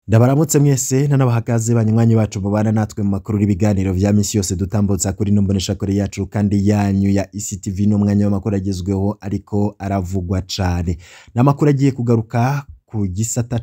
Ndabaramutse mwese nanabahagaze banywanyi bacu mubana natwe mu makuru y'ibiganiro vya misi yose dutambutsa kuri ino mboneshakure yacu kandi yanyu ya ICTV. N'umwanya w'amakuru agezweho ariko aravugwa cane. N'amakuru agiye kugaruka ku gisata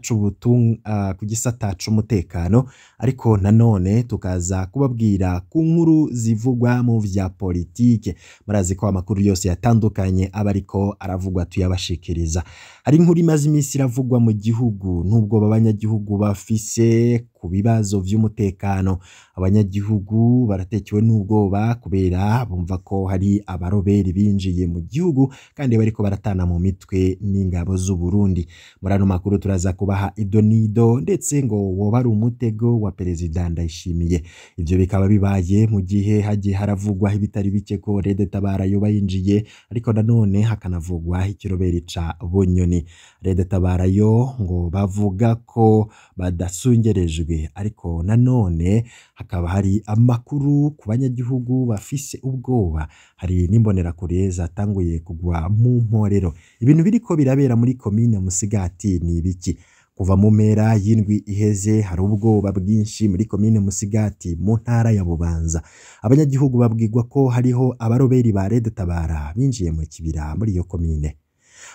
ku gisata c'umutekano, ariko nanone tukaza kubabwira ku nkuru zivugwa mu vya politike. Murazi ko amakuru yose yatandukanye aba ariko aravugwa tuyabashikiriza. Hari inkuru imaze iminsi iravugwa mu gihugu n'ubwo abanyagihugu bafise ku bibazo vy'umutekano. Abanyagihugu baratekewe n'ubwoba kubera bumva ko hari abaroberi binjiye mu gihugu kandi bariko baratana mu mitwe n'ingabo z'u Burundi. Muri ano makuru turaza kubaha idonido, ndetse ngo woba ari umutego wa Perezida Ndayishimiye. Ivyo bikaba bibaye mu gihe hagiye haravugwa ibitari bike ko Red Tabara yoba yinjiye, ariko nanone hakanavugwa ikiroberi ca Bunyoni. Red Tabara yo ngo bavuga ko badasungerejwe, ariko nanone hakaba hari amakuru ku banyagihugu bafise ubwoba. Hari n'imbonerakure zatanguye kugwa mu mporero. Ibintu biriko birabera muri komine Musigati ni ibiki? Kuva mu mpera y'indwi iheze hari ubwoba bwinshi muri komine Musigati mu ntara ya Bubanza. Abanyagihugu babwirwa ko hariho abaroberi ba Red Tabara binjiye mu kibira muri iyo komine.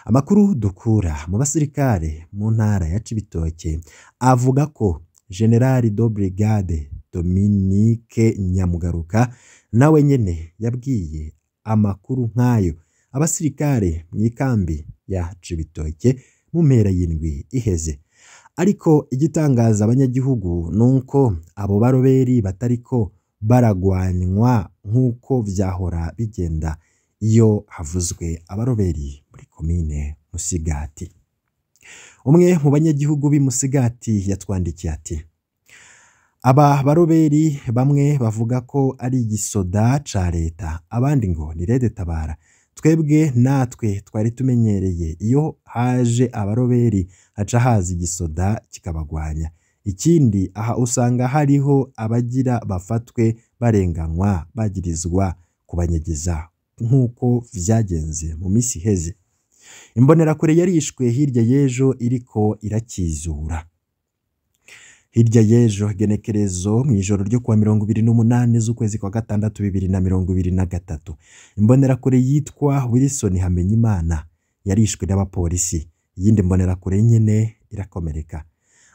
Amakuru dukura mu basirikare mu ntara ya Cibitoke avuga ko General de Brigade Dominique Nyamugaruka nawe nyene yabwiye amakuru nk'ayo abasirikare mw'ikambi ya Cibitoke mu mpera y'indwi iheze. Ariko igitangaza abanyagihugu nuko abo baroberi batariko baragwanywa nk'uko vyahora bigenda iyo havuzwe abaroberi muri komine Musigati. Umwe mu banyagihugu b'i Musigati yatwandikiye ati: aba baroberi bamwe bavuga ko ari igisoda ca leta, abandi ngo ni Red Tabara. Twebwe natwe twari tumenyereye iyo haje abaroberi haca haza igisoda kikabagwanya. Ikindi aha usanga hariho abagira bafatwe barenganywa bagirizwa kubanyegeza nk'uko vyagenze mu misi iheze. Imbonerakure yarishwe hirya y'ejo iriko irakizura. Hirya y'ejo genekerezo mw'ijoro ryo kuwa 28 z'ukwezi kwa gatandatu 2023, imbonerakure yitwa Wilson Hamenyimana yarishwe n'abapolisi. Iyindi mbonerakure nyene irakomereka.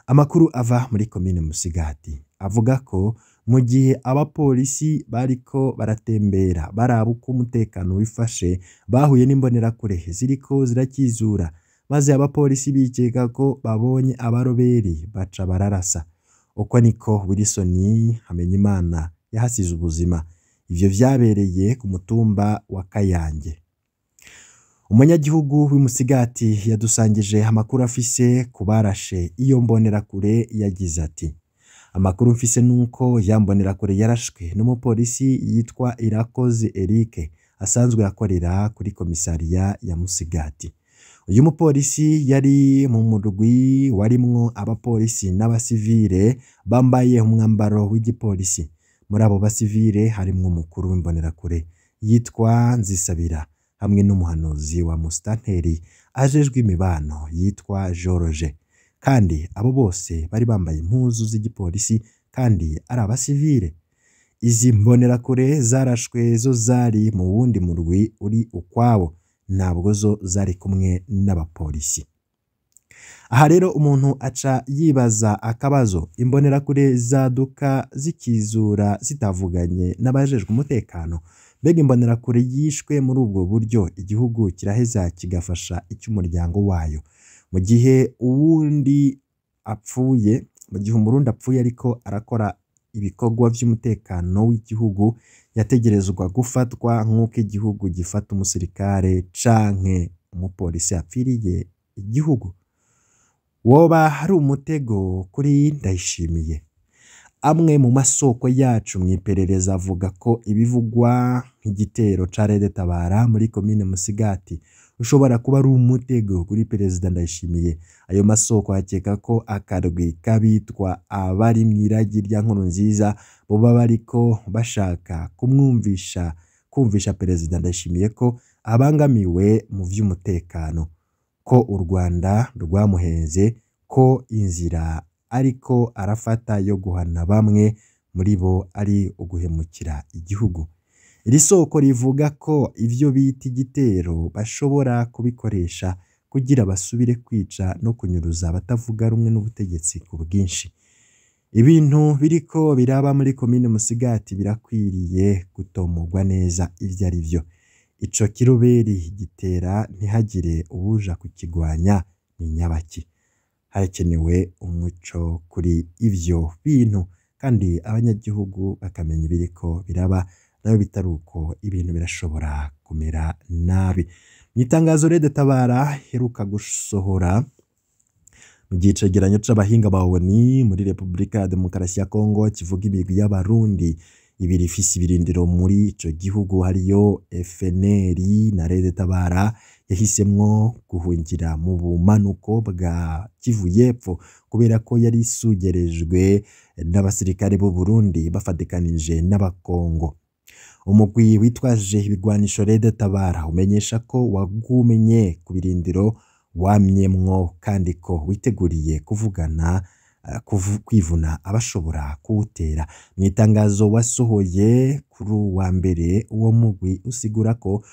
Amakuru ava muri komine Musigati avuga ko mu gihe abapolisi bariko baratembera baraba uko umutekano wifashe, bahuye n'imbonerakure ziriko zirakizura, maze abapolisi bikeka ko babonye abaroberi baca bararasa. Uko niko Wilson Hamenyimana yahasize ubuzima. Ivyo vyabereye ku mutumba wa Kayange. Umunyagihugu w'imusigati yadusangije amakuru afise ku barashe iyo mbonerakure. Yagize ati: amakuru mfise nuko ya mbonerakure yarashwe n'umupolisi yitwa Irakoze Eric asanzwe akorera kuri komisariya ya Musigati. Uyu mupolisi yari mu murwi warimwo abapolisi n'abasivile bambaye umwambaro w'igipolisi. Muri abo basivile harimwo umukuru w'imbonerakure yitwa Nzisabira hamwe n'umuhanuzi wa musitanteri ajejwe imibano yitwa George. Kandi abo bose bari bambaye impuzu z'igipolisi kandi ari abasivile. Izi mbonerakure zarashwe zo zari mu wundi murwi uri ukwawo, ntabwo zo zari kumwe n'abapolisi. Aha rero umuntu aca yibaza akabazo: imbonerakure zaduka zikizura zitavuganye n'abajejwe umutekano? Mbega imbonerakure yishwe muri ubwo buryo, igihugu kiraheza kigafasha icy'umuryango wayo? Mu gihe uwundi apfuye, mu gihe umurundi apfuye ariko arakora ibikorwa vy'umutekano w'igihugu, yategerezwa gufatwa nk'uko igihugu gifata umusirikare canke umupolisi apfiriye igihugu. Woba hari umutego kuri Ndayishimiye? Amwe mu masoko yacu mw'iperereza avuga ko ibivugwa nk'igitero ca Red Tabara muri komine Musigati ushobora kuba ari umutego kuri Perezida Ndayishimiye. Ayo masoko akeka ko akarwi k'abitwa abari mw'iragi rya Nkurunziza boba bariko bashaka kumwumvisha kumvisha Perezida Ndayishimiye ko abangamiwe mu vy'umutekano, ko u Rwanda rwamuhenze, ko inzira ariko arafata yo guhana bamwe muri bo ari uguhemukira igihugu. Iri soko rivuga ko ivyo bita igitero bashobora kubikoresha kugira basubire kwica no kunyuruza abatavuga rumwe n'ubutegetsi ku bwinshi. Ibintu biriko biraba muri komine Musigati birakwiriye gutomogwa neza ivyo ari vyo. Ico kiroberi gitera ntihagire uwuja kukigwanya ni nyabaki. Harakenewe umuco kuri ivyo bintu kandi abanyagihugu bakamenya ibiriko biraba, nayo bitari uko ibintu birashobora kumera nabi. Mw'itangazo Red Tabara iheruka gusohora mu gicegeranyo c'abahinga ba ONU muri Republika ya Demokarasi ya Kongo kivuga imigwi y'abarundi ibiri ifise ibirindiro muri ico gihugu hariyo FNL na Red Tabara yahisemwo guhungira mu bumanuko bwa Kivu y'Epfo kubera ko yari isugerejwe n'abasirikare b'u Burundi bafatikanije n'abakongo. Umugwi witwaje ibigwanisho Red Tabara umenyesha ko wagumye ku birindiro wamyemwo kandi ko witeguriye kuvugana kwivuna abashobora kuwutera. Mw'itangazo wasohoye kuri uwa mbere uwo mugwi usigura ko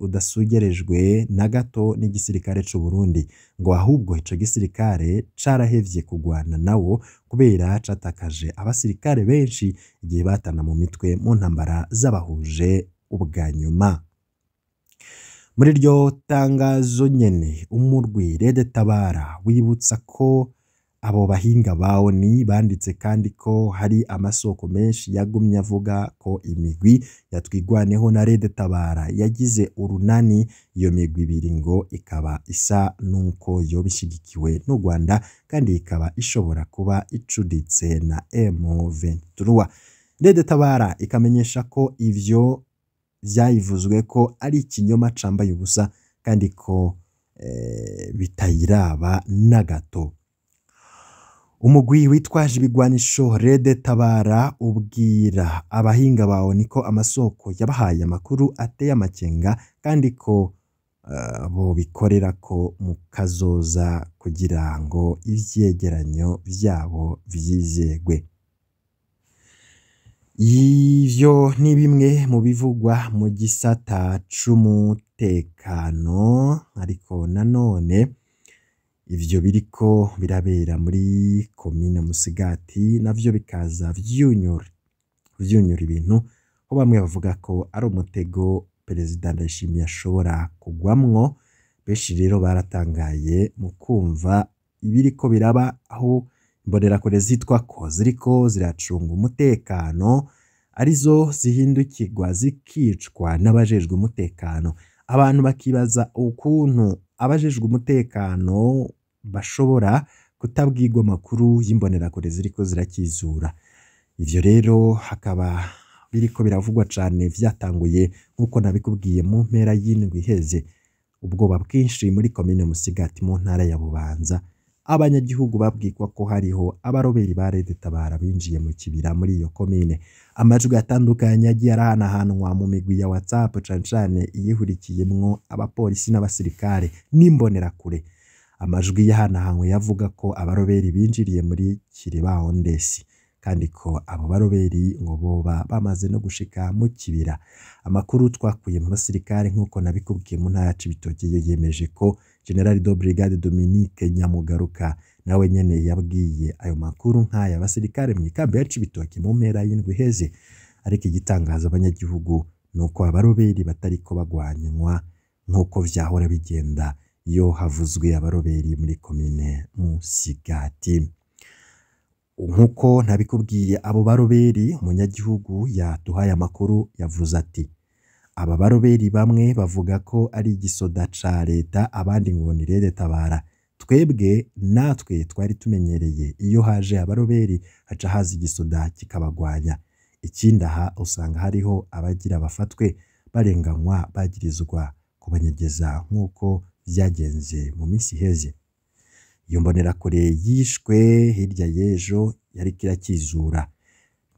udasugerejwe na gato n'igisirikare c'u Burundi, ngo ahubwo ico gisirikare carahevye kugwana nawo kubera catakaje abasirikare benshi igihe batana mu mitwe mu ntambara z'abahuje ubwa nyuma. Muri iryo tangazo nyene umurwi Red Tabara wibutsa ko abo bahinga ba ONU banditse kandi ko hari amasoko menshi yagumye avuga ko imigwi yatwigwaneho na Red Tabara yagize urunani, iyo migwi ibiri ngo ikaba isa nuko yoba ishigikiwe n'u Rwanda kandi ikaba ishobora kuba icuditse na M23. Red Tabara ikamenyesha ko ivyo vyayivuzwe ko ari ikinyoma cambaye ubusa kandi ko bitayiraba na gato. Umugwi witwaje ibigwanisho Red Tabara ubwira abahinga ba ONU ko amasoko yabahaye amakuru ateye amakenga kandi ko bobikorera ko mu kazoza kugira ngo ivyegeranyo vyabo vyizegwe. Ivyo ni bimwe mu bivugwa mu gisata c'umutekano, ariko nanone ivyo biriko birabera muri komine Musigati navyo bikaza vyunyura ibintu, aho bamwe bavuga ko ari umutego Perezida Ndayishimiye ashobora kugwamwo. Benshi rero baratangaye mu kumva ibiriko biraba, aho imbonerakure zitwa ko ziriko ziracunga umutekano arizo zihindukirwa zikicwa n'abajejwe umutekano. Abantu bakibaza ukuntu abajejwe umutekano bashobora kutabwirwa amakuru y'imbonerakure ziriko zirakizura. Ivyo rero hakaba biriko biravugwa cane, vyatanguye nk'uko nabikubwiye mu mpera y'indwi iheze. Ubwoba bwinshi muri komine Musigati mu ntara ya Bubanza, abanyagihugu babwirwa ko hariho abaroberi ba Red Tabara binjiye mu kibira muri iyo komine. Amajwi atandukanye yagiye arahanahanwa mu migwi ya WhatsApp cane cane iyihurikiyemwo abapolisi n'abasirikare n'imbonerakure. Amajwi yahanahanywe yavuga ko abaroberi binjiriye muri Kiribahondesi kandi ko abo baroberi ngo boba bamaze no gushika mu kibira. Amakuru twakuye mu basirikare nk'uko nabikubwiye mu ntara ya Cibitoke yo yemeje ko General de Brigade Dominique Nyamugaruka nawe nyene yabwiye ayo makuru nk'aya basirikare mw'ikambi ya Cibitoke mu mpera y'indwi iheze. Ariko igitangaza abanyagihugu nuko abaroberi batariko bagwanywa nk'uko vyahora bigenda iyo havuzwe abaroberi muri komine Musigati. Nk'uko nabikubwiye abo baroberi, umunyagihugu yaduhaye amakuru yavuze ati aba baroberi bamwe bavuga ko ari igisoda ca leta, abandi ngo ni Red Tabara. Twebwe natwe twari tumenyereye iyo haje abaroberi haca haza igisoda kikabagwanya. Ikindi aha usanga hariho abagira bafatwe barenganywa bagirizwa kubanyegeza nk'uko vyagenze mu minsi iheze. Iyo mbonerakure yishwe hirya y'ejo yariko irakizura.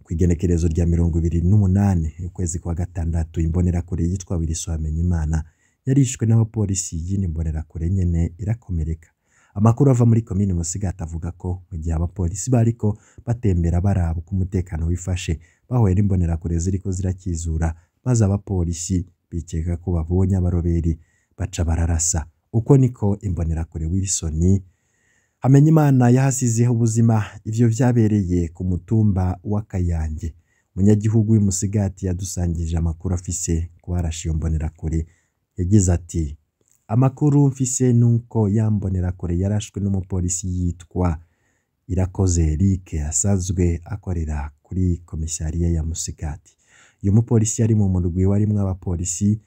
Kw'igenekerezo rya 28 ukwezi kwa gatandatu, imbonerakure yitwa Wilson Hamenyimana yarishwe n'abapolisi, iyindi mbonerakure nyene irakomereka. Amakuru ava muri komine Musigati avuga ko mu gihe abapolisi bariko batembera baraba uko umutekano wifashe, bahuye n'imbonerakure ziriko zirakizura, maze abapolisi bikeka ko babonye abaroberi baca bararasa. Uko niko imbonerakure Wilson Hamenyimana yahasizeho ubuzima. Ivyo vyabereye ku mutumba wa Kayange. Umunyagihugu w'i Musigati yadusangije amakuru afise ku barashe iyo mbonerakure. Yagize ati: "Amakuru mfise nuko ya mbonerakure yarashwe n'umupolisi yitwa Irakoze Eric, asanzwe akorera kuri komisariya ya Musigati. Uyu mupolisi yari mu murwi warimwo abapolisi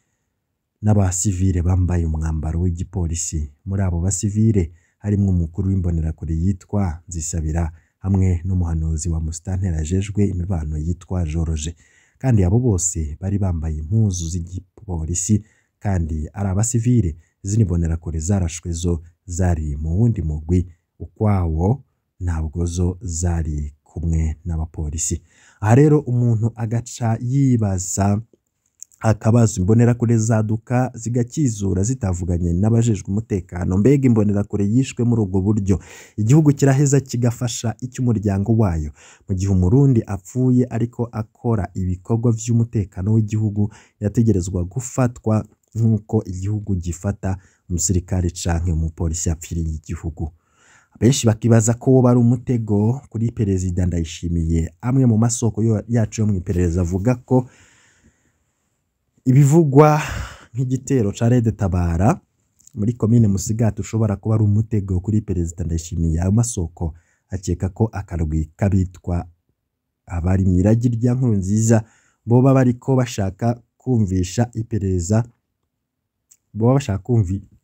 n'abasivile bambaye umwambaro w'igipolisi. Muri abo basivile harimwo umukuru w'imbonerakure yitwa Nzisabira hamwe n'umuhanuzi wa musitanteri ajejwe imibano yitwa George. Kandi abo bose bari bambaye impuzu z'igipolisi kandi ari abasivile. Izindi mbonerakure zarashwe zo zari mu wundi mugwi ukwawo, ntabwo zo zari kumwe n'abapolisi." Aha rero umuntu agaca yibaza akabazo: imbonerakure zaduka zigakizura zitavuganye n'abajejwe umutekano? Mbega imbonerakure yishwe muri ubwo buryo, igihugu kiraheza kigafasha icy'umuryango wayo? Mu gihe Umurundi apfuye ariko akora ibikorwa vy'umutekano w'igihugu, yategerezwa gufatwa nk'uko igihugu gifata umusirikare canke umupolisi yapfiriye igihugu. Benshi bakibaza ko woba ari umutego kuri Perezida Ndayishimiye. Amwe mu masoko yacu yo mw'iperereza avuga ko ibivugwa nk'igitero ca Red Tabara muri komine Musigati ushobora kuba ari umutego kuri Perezida Ndayishimiye. Ayo masoko akeka ko akarwi k'abitwa abari mw'iragi rya Nkurunziza boba bariko bashaka kumvisha iperereza, boba bashaka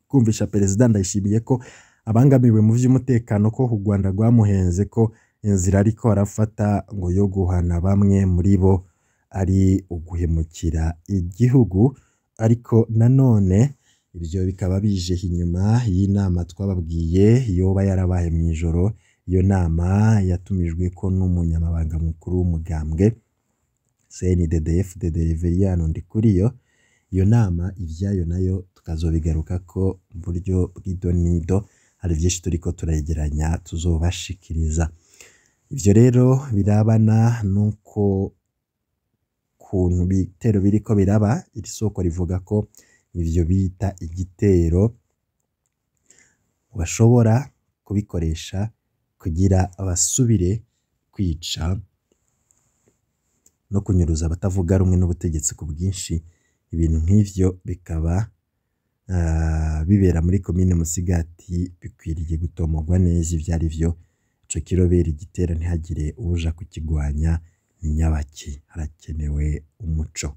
kumvisha Perezida Ndayishimiye ko abangamiwe mu vy'umutekano, ko u Rwanda rwamuhenze, ko inzira ariko arafata ngo yo guhana bamwe muri bo ari uguhemukira igihugu. Ariko nanone ivyo bikaba bije inyuma y'inama twababwiye yoba yarabaye mw'ijoro. Iyo nama yatumijweko n'umunyamabanga mukuru w'umugambwe CNDD-FDD Reveriyano Ndikuriyo. Iyo nama ivyayo nayo tukazobigarukako mu buryo bw'idonido, hari vyinshi turiko turegeranya tuzobashikiriza. Ivyo rero birabana nuko kuntu ibitero biriko biraba. Iri soko rivuga ko ivyo bita igitero bashobora kubikoresha kugira basubire kwica no kunyuruza abatavuga rumwe n'ubutegetsi ku bwinshi. Ibintu nk'ivyo bikaba bibera muri komine Musigati, bikwiriye gutomogwa neza ivyo ari vyo. Ico kiroberi gitera ntihagire uwuja kukigwanya ni nyabaki, harakenewe umuco.